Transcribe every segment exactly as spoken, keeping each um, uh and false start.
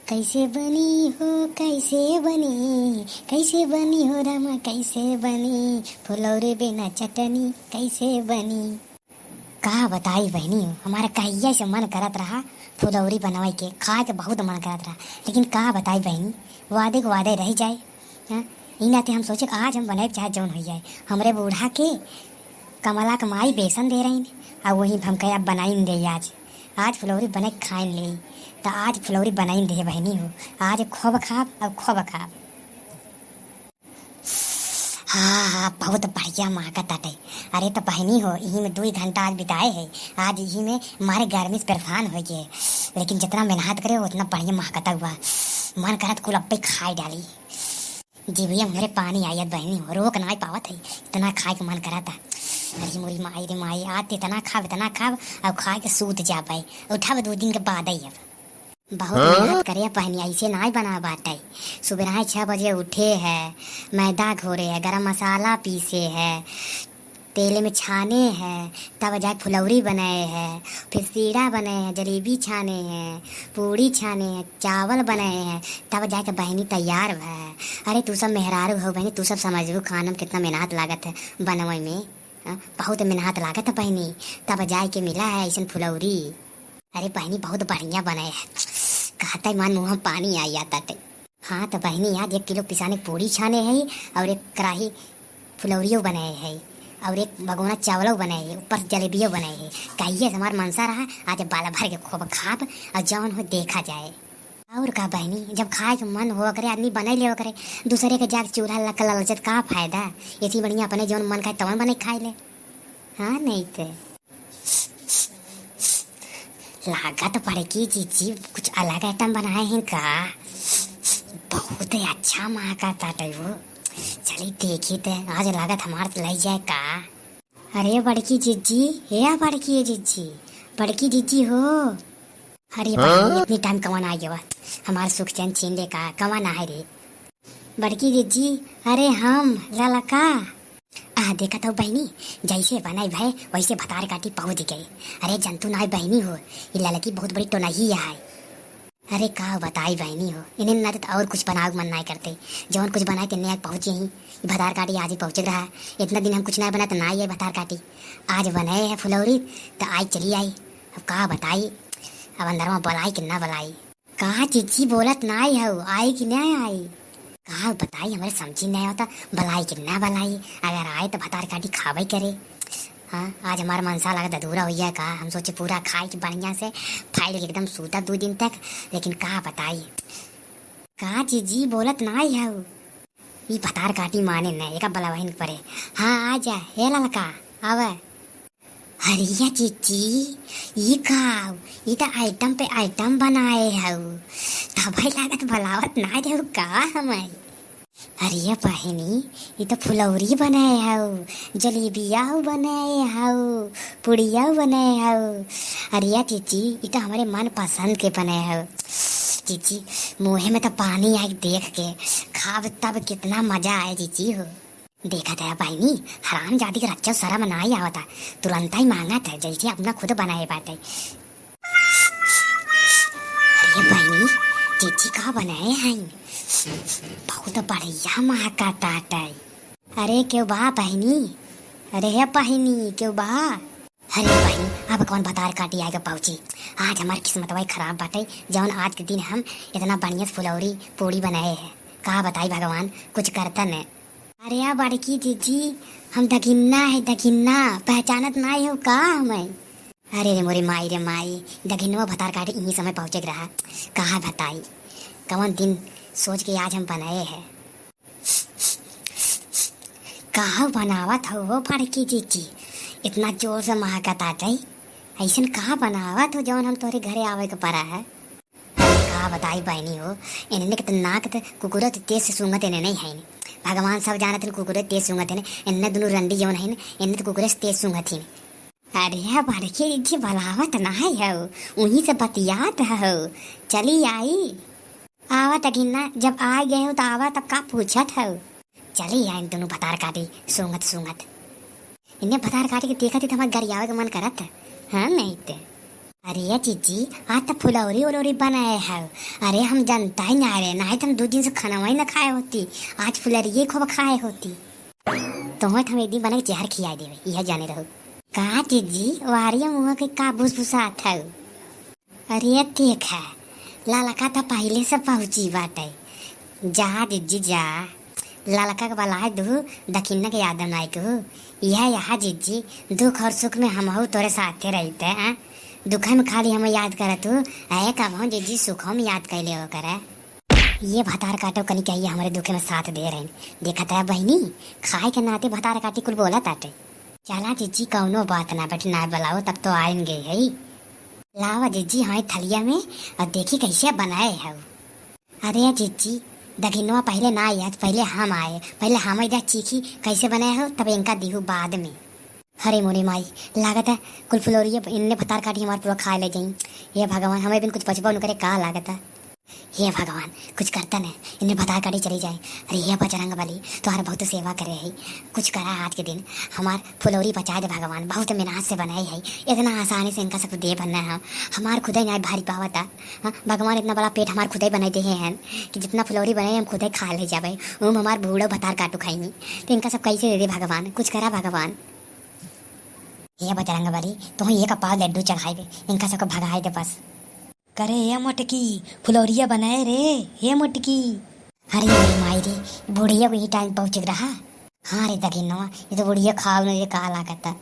कैसे बनी हो, कैसे बनी, कैसे बनी हो रामा, कैसे बनी फुलौरी बिना चटनी, कैसे बनी? का बताई बहिनी हो, हमारा कहिया से मन करत रहा फुलौरी बनवाई के, खाए के बहुत मन करत रहा, लेकिन का बताई बहिनी, वादे के वादे रह जाए। हाँ, ई नाते हम सोचे कि आज हम बनाए चाहे जौन हो जाए, हमरे बूढ़ा के कमला के माई बेसन दे रही, आ वही हम कहे अब बनाइन दे आज, आज फुलौरी बने खाइन ले, तो आज फुलौरी बनाइन दे बहिनी हो, आज खूब खाब, अब खूब खाब। हाँ, हाँ, बहुत बढ़िया महकत ताटे। अरे तो बहिनी हो, इही में दुई घंटा आज बिताए है। आज इही में मारे गर्मी से परेशान हो गए, लेकिन जितना मेहनत करे उतना बढ़िया महकता हुआ। मन करत कुल अब्बे खाए डाली। जीभिया में हमरे पानी आयत बहिनी हो, रोक नाई पावत है, इतना खाए के मन करता। अरे मोरी माई रे माई, आज तो इतना खाब, इतना खाब, अब खाए के सूत जाबे, उठब दो दिन के बाद ही अब। बहुत मेहनत करे बहिनी, ऐसे नाई बना बाटे। सुबह छह बजे उठे है, मैदा घोरे है, गरम मसाला पीसे है, तेल में छाने है, तब जाके फुलौरी बनाए है, फिर सीरा बनाए है, जलेबी छाने है, पूड़ी छाने है, चावल बनाए है, तब जाके बहिनी तैयार भा है। अरे तू सब मेहरारू हो बहिनी, तू सब समझबू खाना में कितना मेहनत लागत है बनवे में। हाँ, बहुत मेहनत लागत है बहिनी, तब जाए के मिला है ऐसन फुलौरी। अरे बहिनी, बहुत बढ़िया बने है, कहते मन मुँह में पानी आई जाता थे। हाँ तो बहिनी, आज एक किलो पिसाने पूड़ी छाने है और एक कढ़ाई फुलौरियो बने है और एक भगोना चावलो बने है, ऊपर से जलेबियो बने है। कहिए से हमार मनसा रहा, आज बाला भर के खूब खाब और जौन हो देखा जाए। और का बहिनी, जब खाए के मन हो करे, आदमी बनाई ले करे, दूसरे के जाके चूल्हा लग ललचत का फायदा? इसी बढ़िया अपने जौन मन खाए तवन बने खाए ले। हाँ नहीं तो। लागत बड़की जीजी कुछ अलग आइटम बनाए हैं का? बहुत ही अच्छा महका ताटे वो। चली देखी ते, आज लागत हमार लई जाए का? अरे बड़की जीजी, हे बड़की जीजी, बड़की जीजी हो। अरे हाँ? बहिनी, इतनी टाइम कवन आ गया? हमार सुख चैन छीन ले का? कवन आए रे? बड़की जीजी, अरे हम ललका। आ देखत हो बहिनी, जैसे बनाई भय वैसे भतार काटी पहुँच गए। अरे जंतु नाई बहिनी हो, ये ललकी बहुत बड़ी टोनही है। अरे का बताई बहिनी हो, इन्हें ना तो और कुछ बनावे के मन नाई करते। जौन कुछ बनाए तेने आज पहुँचे ही, ये भतार काटी आज ही पहुँचे रहा। इतना दिन हम कुछ ना बना तो ना ये भतार काटी। आज बनाए है फुलौरी तो आज चली आई। अब का बताई, अब अंदर में बुलाई कि ना बुलाई। का जीजी बोलत नाई हऊ, आई कि ना आई? का बताई, हमरे समझी नाई होता, बलाई कि ना बलाई। अगर आए तो भतार काटी खाबे करे। हाँ, आज हमार मनसा लागत अधूरा हो गया का। हम सोचे पूरा खाए के बढ़िया से, फाइल के एकदम सूता दो दिन तक, लेकिन का बताई। का जीजी बोलत नाई हऊ? ई भतार काटी माने न, एका बलवहिन परे। हाँ, आ जा, हे ललका, आवे। अरे जीजी, ई का? ई त आइटम पे आइटम बनाए हऊ। तबे लागत बलावत ना रहू का हमें? अरे बहिनी, ई त फुलौरी बनाए हऊ, जलेबिया बनाए हऊ, पुड़िया बनाए हऊ। अरे जीजी, ई त हमरे मन पसंद के बनाए हऊ। जीजी, मुँहे में त पानी आई देख के, खाब तब कितना मजा आए जीजी हो। देखत है बहिनी, हरामजादी के रच्चो शरम नाई आवता, तुरंत ही मांगत है, जैसे अपना खुद बनाए बाटे। अरे बहिनी, जीजी का बनाए हैं? बहुत बढ़िया महका ताटे। अरे केहू बा बहिनी? अरे हे बहिनी, केहू बा? अरे बहिनी, अब कौन भतार काटी आएगा पहुँची? आज हमार किस्मतवा ही खराब बाटे, जौन आज के दिन हम इतना बढ़िया से फुलौरी पूड़ी बनाए हैं। का बताई भगवान, कुछ करता न। अरे या बड़की जीजी, हम दगिन्ना है, दगिन्ना, पहचानत नाई हो का हमें? अरे रे मोरी माई रे माई, दगिन्नवा भतार काटी इही समय पहुँचे के रहा। कहाँ बताई, कौन दिन सोच के आज हम बनाए हैं। कहाँ बनावत हो, हो बड़की जीजी, इतना जोर से महकत आटे, ऐसन कहाँ बनावत हो जौन हम तोहरे घरे आवे के पड़ा है? अरे का बताई बहिनी हो, इन्हने के त नाक त कुकुरो त तेज से सूंघत इन्हने नहीं है। भगवान सब जानत हैं कुकुरो तेज सूंघत हैं, इन्हने दुनू रंडी जौन है, इन्हने त कुकुरे से तेज सूंघत हैं। अरे बड़की जीजी बलावत ना है हो, उहीं से बतियात हो, चली आई। आवा दगिन्ना, जब आ गए हो त आवा, तब का पूछत हो? चली आई दुनू भतार काटी सूंघत सूंघत। इन्हें भतार काटी के देखत ही त हमार गरियावे के मन करत है। हाँ नहीं ते। अरे जिज्जी, आज त फुलौरी उलौरी बनाए है। अरे हम जनता ही ना रहे, ना तो हम दो दिन से खाना वही ना खाए होती, आज फुलौरिये खूब खाए होती। तो हम एक दिन बना के जहर खिया देवे, यह जाने रहो। का जिज्जी, वारिया मुँह के का भुसभुसात है? अरे देख है, ललका त पहिले से पहुँची बाटे। जा जिज्जी जा, ललका के बलाए दू, दखिन्ना के याद ना आए कहू। यह यहाँ जिज्जी, दुख और सुख में हमहू तोरे साथे रहिते हैं। दुख में खाली हमें याद करत हूँ, ऐ कबहूँ जिज्जी सुखों में याद कैले हो करे। ये भतार काटो कनी कहिए हमारे दुखे में साथ दे रहे। देखत है बहिनी, खाए के नाते भतार काटी कुल बोला ताटे। चला जिज्जी, कौनो बात ना, बेटी ना बुलाओ, तब तो आएंगे ही। लावा जिज्जी, हाँ थलिया में, और देखी कैसे बनाए है। अरे जिज्जी, दखिनवा पहिले ना आए, पहिले हम आए, पहिले हम इधर चीखी कैसे बनाए हो, तब इनका दिहू बाद में। अरे मोरी माई, लागत है कुल फुलौरिया इनने भतार काटी हमार पूरा खाए ले जाई। हे भगवान, हमें बिन कुछ बचबो न करे का लागत है। हे भगवान, कुछ करता न, इनने भतार काटी चली जाए। अरे हे बजरंग बली, तोहर बहुत सेवा करे है, कुछ करा आज के दिन, हमार फुलौरी बचा दे भगवान, बहुत मेहनत से बनाई है, इतना आसानी से इनका सब दे बनना है, हमार खुदे नहीं भारी पावता। हाँ, भगवान इतना बड़ा पेट हमार खुदे बनाई दे हैं कि जितना फुलौरी बनाई हम खुदे खा ले जाबे, ओम हमार बूढ़ो भतार काटू खाई नहीं, तो इनका सब कैसे दे दे भगवान, कुछ करा भगवान। हे बजरंग बली, तुहूँ एक पाव लड्डू चढ़ाइबे, इनका सबके भगाए दे बस। करे ए मोटकी, फुलौरिया बनाए रे, हे मोटकी। अरे रे माई रे, बुढ़िया को ही टाइम पहुँच रहा। हाँ रे दखिनवा, ये तो बुढ़िया खाओ न रे, का लागत है।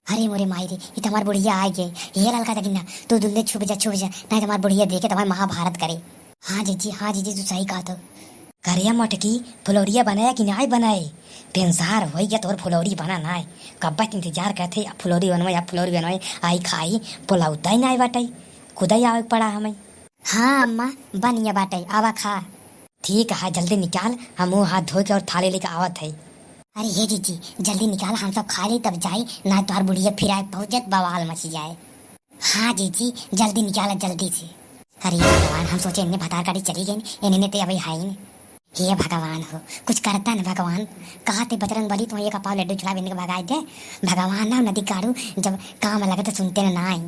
अरे मोरे माई रे, ये तो हमार बुढ़िया आ गई। हे ललका दखिन्ना, तू दुल्ले छुप जा, छुप जा, नहीं तो हमार बुढ़िया देखे तो हमार महाभारत करे। हाँ जीजी, हाँ जीजी, तू सही कहत हो। करे मोटकी, फुलौरिया बनाया कि नाय बनाए? बेंजार होई गया तोर फुलौरी बना नाय। कब्बा के इंतजार करत है, अब फुलौरी बनवाए, अब फुलौरी बनवाए, आई खाई, पुलौता ही नाय बाटे। खुदा ही आवे के पड़ा हमें। हाँ अम्मा, बन गया बाटे, आवा खा। ठीक है, जल्दी निकाल, हम मुँह हाथ धो के और थाली लेके आवत है। अरे हे जीजी, जल्दी निकाल, हम सब खा ली तब जाई, ना तोहार बुढ़िया फिर आए पहुँच जात, बवाल मची जाए। हाँ जीजी, जल्दी निकाला, जल्दी से। अरे भगवान, हम सोचे इनने भतार काटी चली गई, इनने ते अबे हाइन। हे भगवान हो, कुछ करता न भगवान। कहा ते बजरंग बली, तुम एक पाव लड्डू चढ़ा इनके भगाए दे। भगवान ना नदी काढ़ू, जब काम लगे तो सुनते ना, ना आई।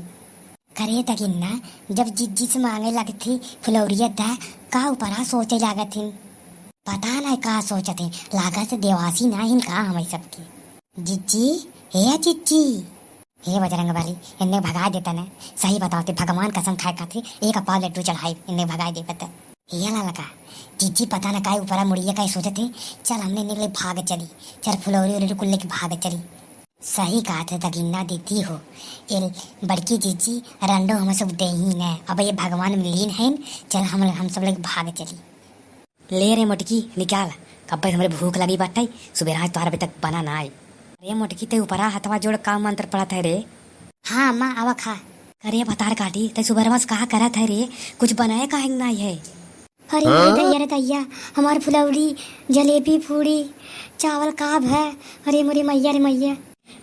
करे दखिन्ना, जब जिज्जी से मांगे लगती फुलौरिया दा, का ऊपरा सोचे लागत हिन। पता ना का सोचत है, लागत से देवासी ना हिन का हमारी सबके। जिज्जी, हे जिज्जी। हे बजरंग बली, इन्ने भगाए देता ने। सही बताओ ते भगवान कसम खाए खातिर एक पाव लड्डू चढ़ाई, इन्ने भगाए दे बता। हे ललका, जिज्जी पता न काहे ऊपरा मुड़िया काहे सोचत है। चल हमने इन्ने ले भाग चली, चल फुलौरी उलौरी कुल लेके भाग चली। सही कहत है दगिन्ना दीदी हो, एल बड़की जिज्जी रंडो हम सब देही ने। अब ये भगवान में लीन है, चल हम, हम सब लेके भाग चली। ले रे मोटकी, निकाल, कब्बे से हमरे भूख लगी बाटे, सुबेरा तोहर अभी तक बना ना आए। अरे मोटकी, ते ऊपरा हथवा जोड़ का मंत्र पढ़त है रे? हाँ अम्मा, आवा खा। अरे भतार काटी, ते सुबेरवा से कहा करत है रे, कुछ बनाए काहे नाई है? अरे मोरे दैया रे दैया, हमार फुलौरी, जलेबी, पूड़ी, चावल का भय? अरे मोरे मैया रे मैया।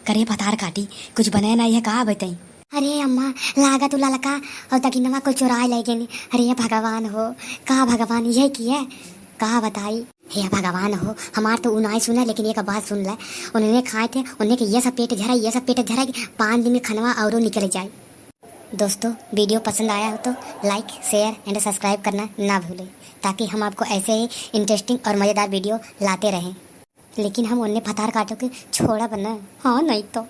करे भतार काटी, कुछ बनाए नाई है का बताई? अरे अम्मा, लागत उ ललका और दगिनवा को चुराए ले गए। अरे भगवान हो, का भगवान यह की है, का बताई? हे भगवान हो, हमार तो उ नाई सुना, लेकिन एक बात सुन ले, उन्होंने खाए थे, उन्हें के ये सब पेट झरा, ये सब पेट झरा कि पाँच दिन में खनवा औरो निकल जाए। दोस्तों, वीडियो पसंद आया हो तो like, share and subscribe करना ना भूलें, ताकि हम आपको ऐसे ही interesting और मज़ेदार वीडियो लाते रहें। लेकिन हम उन्हें भतार काटो के छोड़ब ना, हाँ नहीं तो।